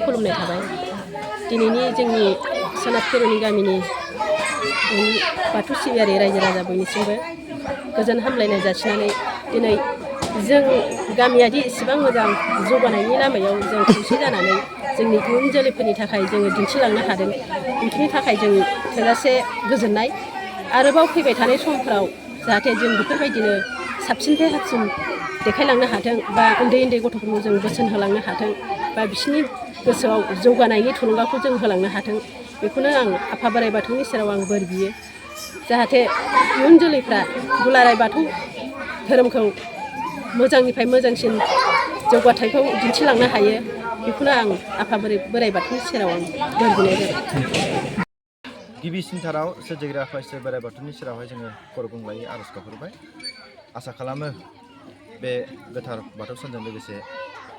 खुलुमनाय थाबाय दिनैनि जोंनि सोनाब खेरुनि गामिनि बाथौ सिबियारि रायजो राजा बयनिसिमबो गोजोन हामलायनाय जासिनानै दिनै जों गामियादि इसेबां मोजां जौगानायनि लामायाव जों खौसे जानानै जोंनि इयुन जोलैफोरनि थाखाय जोङो दिन्थिलांनो हादों बेफोरनि थाखाय जों थोजासे गोजोननाय आरोबाव फैबाय थानाय समफ्राव जाहाथे जों बेफोरबायदिनो साबसिननिफ्राय हामसिन देखायलांनो हाथों बा उन्दै उन्दै गथ'फोरखौ जों बोसोन होलांनो हाथों बा बिसोरनि गोसोआव जौगानायनि थुलुंगाखौ जों होलांनो हाथों बेखौनो आं आफा बोराइ बाथौनि सेराव आं बोर बियो जाहाथे इयुन जोलैफ्रा दुलाराय बाथौ धोरोमखौ मोजांनिफ्राय मोजांसिन जौगाथायखौ दिन्थिलांनो हायो बेखौनो आं आफा बोराइ बाथौनि सेराव आं बोर बिनाय जाबाय। गिबिसिनथाराव सोरजिगिरि आफा इसोर बोराइ बाथौनि सेरावहाय जोङो खर' गंग्लायै आर'ज गाबहरबाय आसा खालामो बे गोथार बाथौ सानजों लोगोसे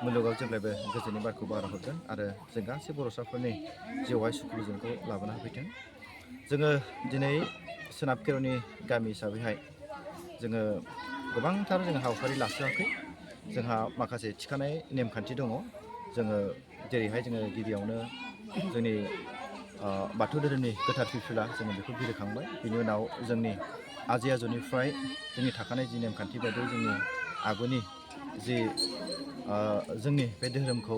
मुलुगाव जेब्लायबो गोजोननि बारखौ बारा हरगोन आरो जों गासै बर'साफोरनि जिउआवहाय सुखु गोजोनखौ लाबोना होफैथों। जोङो दिनै सोनाब खेरुनि गामि हिसाबैहाय जोङो गोबांथार जोङो हाबाफारि लासोआखै जोंहा माखासे थिखानाय नेमखान्थि दङ जोङो जेरैहाय जोङो गिबियावनो जोंनि बाथौ धोरोमनि गोथार फिरफिला जोङो बेखौ बिलिरखांबाय बिनि उनाव जोंनि आजै आजौनिफ्राय जोंनि थाखानाय जि नेमखान्थि बायदि जोंनि आगुनि जि जोंनि बे धोरोमखौ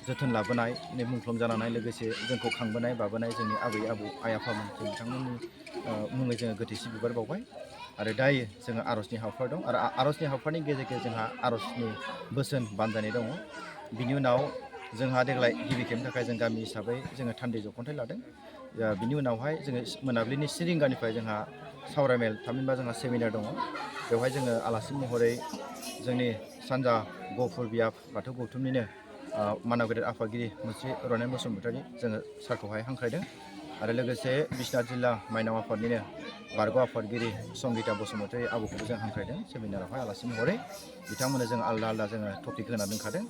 जोथोन लाबोनाय मुंख्लं जानानै लोगोसे जोंखौ खांबोनाय बाबोनाय जोंनि आबै आबौ आइ आफामोन जों बिथांमोननि मुङै जोङो गोथैसि बिबार बावबाय आरो दायो जोङो आर'जनि हाबाफारि दं आरो आर'जनि हाबाफारिनि गेजेर जोंहा आर'जनि बोसोन बानजायनाय दङ बिनि उनाव जोंहा देग्लाय गिबि खेबनि थाखाय जों गामि हिसाबै जोङो थान्दै जख'न्थाय लादों बिनि उनावहाय जोङो मोनाबिलिनि 10 रिंगानिफ्राय जोंहा सावरायमेल थामहिनबा जोंहा सेमिनार दङ बेवहाय जोङो आलासि महरै जोंनि सानजा गहपुर बियाब बाथौ गौथुमनिनो मानाव गेदेर आफादगिरि मुस्रि रनेन बसुमतारी जोङो सारखौहाय हांख्रायदों आरो लोगोसे बिश्वनाथ जिल्ला माइनाव आफादनिनो बारग' आफादगिरि संगिता बसुमतारी आबौखौबो जों हांख्रायदों सेमिनारावहाय आलासि महरै बिथांमोननो जों आलदा आलदा जोङो टपिक होना दोनखादों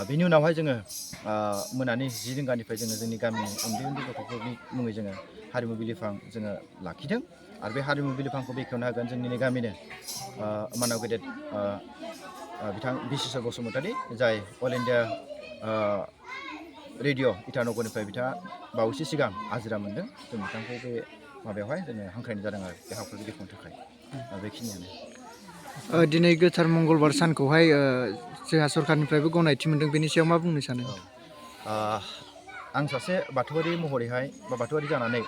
बिनि उनावहाय जोङो मोनानि 10 रिंगानिफ्राय जोङो जोंनि गामिनि उन्दै उन्दै गथ'फोरनि मुङै जोङो हारिमु बिलिफां जोङो लाखिदों आरो बे हारिमु बिलिफांखौ बेखेवनो हागोन जोंनिनो गामिनो मानाव गेदेर बिथां बिश्वेश्वर बसुमतारी जाय अल इन्डिया रेडिअ' इटानगरनिफ्राय बिथाङा बावैसो सिगां आजिरा मोन्दों जों बिथांखौ बे माबायावहाय जोङो हांख्रायनाय जादों आरो बे हाबाफारिखौ बेखेवनो थाखाय बेखिनियानो दिनै गोथार मंगलबार सानखौहाय जोंहा सरकारनिफ्रायबो गनायथि मोन्दों बेनि सायाव मा बुंनो सानो? आं सासे बाथौआरि महरैहाय बा बाथौआरि जानानै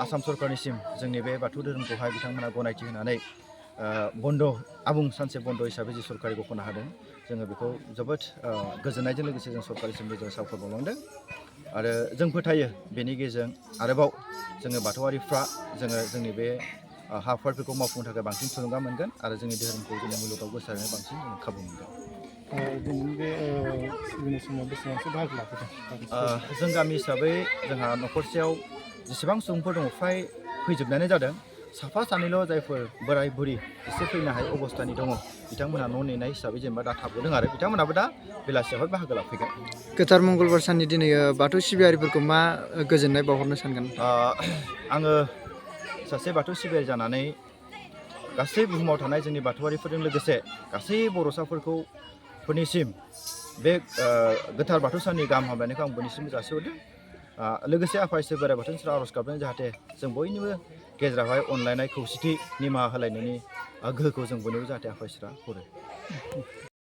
आसाम सरकारनिसिम जोंनि बे बाथौ धोरोमखौहाय बिथांमोना गनायथि होनानै बन्द आबुं सानसे बन्द हिसाबै जि सरकारि घोषणा होदों जोङो बेखौ जोबोद गोजोननायजों लोगोसे जों सरकारनिसिम जों साबायखर बावलांदों आरो जों फोथायो बेनि गेजेरजों आरोबाव जोङो बाथौआरिफ्रा जोङो जोंनि बे हाबाफारिफोरखौ मावफुंनो थाखाय बांसिन थुलुंगा मोनगोन आरो जोंनि धोरोमखौ जोंनि मुलुगाव गोसारनो बांसिन जों खाबु मोनगोन। दिनैनि बे सिबिनाय समाव बेसेबांसो बाहागो लाफैदों? जों गामि हिसाबै जोंहा न'खरसेयाव जेसेबां सुबुंफोर दङ फ्राय फैजोबनायानो जादों साफा सानैल' जायफोर बोराय बुरि एसे फैनो हायै अबस्थानि दङ बिथांमोनहा न' नेनाय हिसाबै जेनेबा दा थाबोदों आरो बिथांमोनहाबो दा बेलासियावहाय बाहागो लाफैगोन। गोथार मंगलबार साननि दिनै बाथौ सिबियारिफोरखौ मा गोजोननाय बावहरनो सानगोन? आङो सासे बाथौ सिबियारि जानानै गासै बुहुमाव थानाय जोंनि बाथौआरिफोरजों लोगोसे गासै बर'साफोरनिसिम बे गोथार बाथौ साननि गाहाम हामलायनायखौ आं बयनिसिमबो जासिहरदों लोगोसे आफा इसोर बोराइ बाथौनि सेराव आर'ज गाबदों जाहाथे जों बयनिबो गेजेरावहाय अनलायनाय खौसेथि निमाहा होलायनायनि गोहोखौ जों बयनोबो जाहाथे आफा इसोरा हरो।